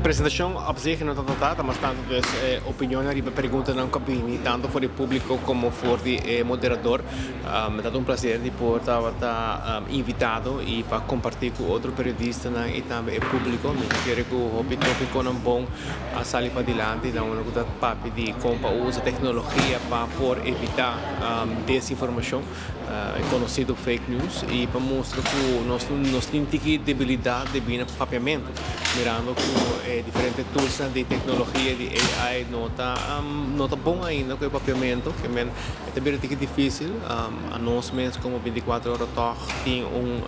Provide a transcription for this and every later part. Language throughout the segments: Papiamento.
Presentacion op zich no tabata mas tanto, dus opinion riba preguntanan cu a bini tanto for di publico como for di moderador. Ta un placer di por ta invitado y pa comparti cu otro periodistanan y tambe e publico. Mi ta kere cu hopi topiconan bon a sali padilanti, na unda cu ta papia di con pa usa tecnologia pa por evita desinformacion, conocido fake news, y pa mustra cu nos tin tiki debilidad di bina papiamento, mirando cu diferente tools di tecnologia di AI no ta bon ainda cu e papiamento, kiermen ta bira tiki dificil. A nos mes como 24 Ora toch tin un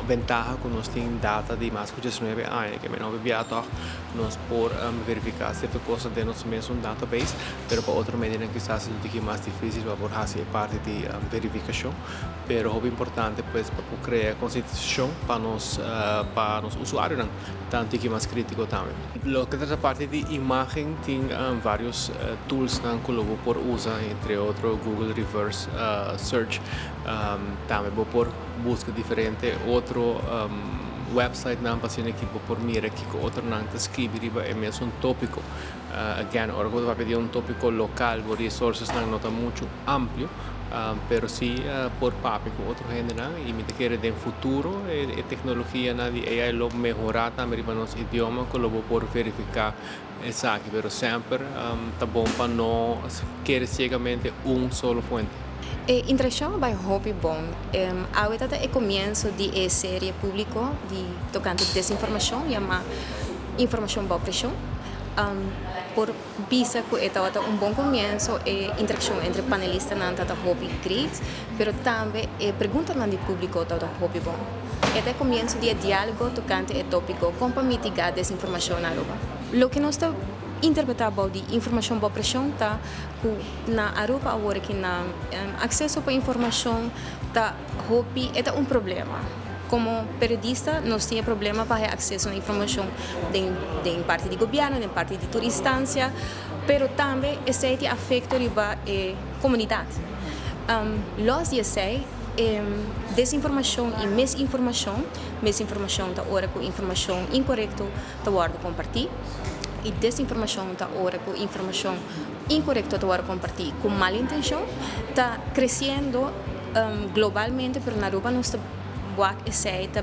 ventaha cu nos tin data di mas cu 19 aña, kiermen no bia toch nos por verifica cierto cos den nos mes un database, pero pa otro medio kisas ta un mas dificil pa por haci parti di verificacion. Pero hopi importante, pues, pa crea concientisacion pa nos usuarionan ta tiki mas critico tambe. Loke ta parti di imagen, tin varios tools nan cu bo por usa, entre otro Google Reverse Search. Tambe bo por busca diferente otro website nan pa asina cu bo por mira kico otronan ta skirbi riba e mesun topico. Again, ora cu bo di un topico local, e resources nan no ta mucho amplio, pero si por papia cu otro hendenan, y mi ta kere den futuro e tecnologia nan di AI lo mehora tambe riba nos idioma, cu lo por verifica esaki, pero semper ta bon pa no kere ciegamente un solo fuente. E interaccion a bay hopi bon. Awe ta e comienso di e serie publico di tocante desinformacion, yama Informacion Bou Presion. Por bisa cu tabata un bon comienso. E interaccion entre panelistanan tabata hopi great, pero tambe e preguntanan di publico tabata hopi bon. E ta e comienso di dialogo tocante e topico con pa mitiga desinformacion na Aruba. Loke nos ta interpreta di informacion bou presion ta cu na Aruba awor cu na acceso pa informacion ta hopi, ta un problema. Como periodista, nos tin problema pa acceso na informacion di parti di gobierno, di parti di tur instancia, pero tambe esey tin efecto riba e comunidad. Los di esey, desinformacion y misinformacion, misinformacion ta ora cu informacion incorecto ta wordo comparti y desinformacion ta ora cu informacion incorecto ta wordo comparti cu mal intencion, ta creciendo globalmente, pero na Aruba nos ta wak esey ta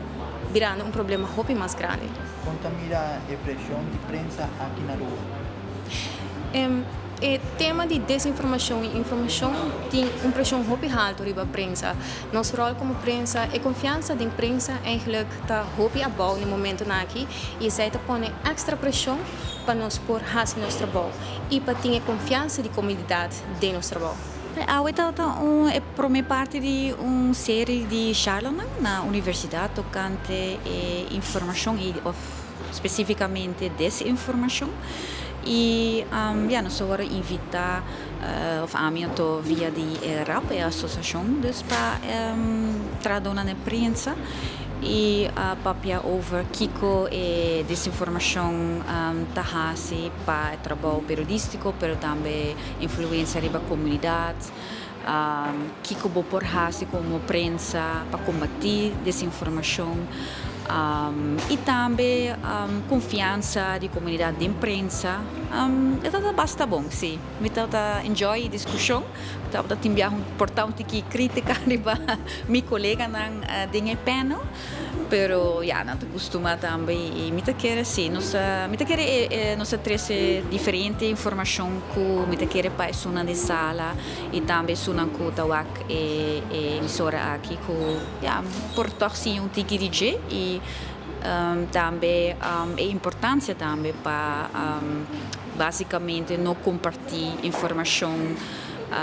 birando un problema hopi mas grandi. Con ta mira e presion di prensa aki na Aruba? E tema di desinformacion y informacion tin un presion hopi halto riba prensa. Nos rol como prensa y confiansa den prensa eigenlijk ta hopi abou na e momento aki y esey ta pone extra presion pa nos por haci nos trabou y pa tin confiansa di comunidad den nos trabou. Awe ta e prome parti di un serie di charla na universidad tocante informacion y of specificamente desinformacion. Y ja, nos a wordo invita, of ami anto via di RAP, e asociacion, dus pa traha na prensa y papia over kico e desinformacion ta hasi pa trabou periodistico, pero tambe influencia riba comunidad, kico bo por hasi como prensa pa combati desinformacion y tambe confiansa di comunidad den prensa. Ta basta bon, si. Mi ta enjoy e discusion. Ta tin un por ta un tiki critica riba mi coleganan den e panel, pero ja, nan ta custuma tambe y mi ta kere si, nos mi ta kere nos a trece diferente informacion cu mi ta kere pa esunnan den sala y tambe esunnan cu ta wak e emisora aki cu ja, por toch si un tiki di dje y tambe e importancia tambe pa basicamente no comparti informacion,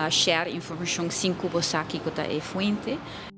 share informacion sin cu bo sa kico ta e fuente.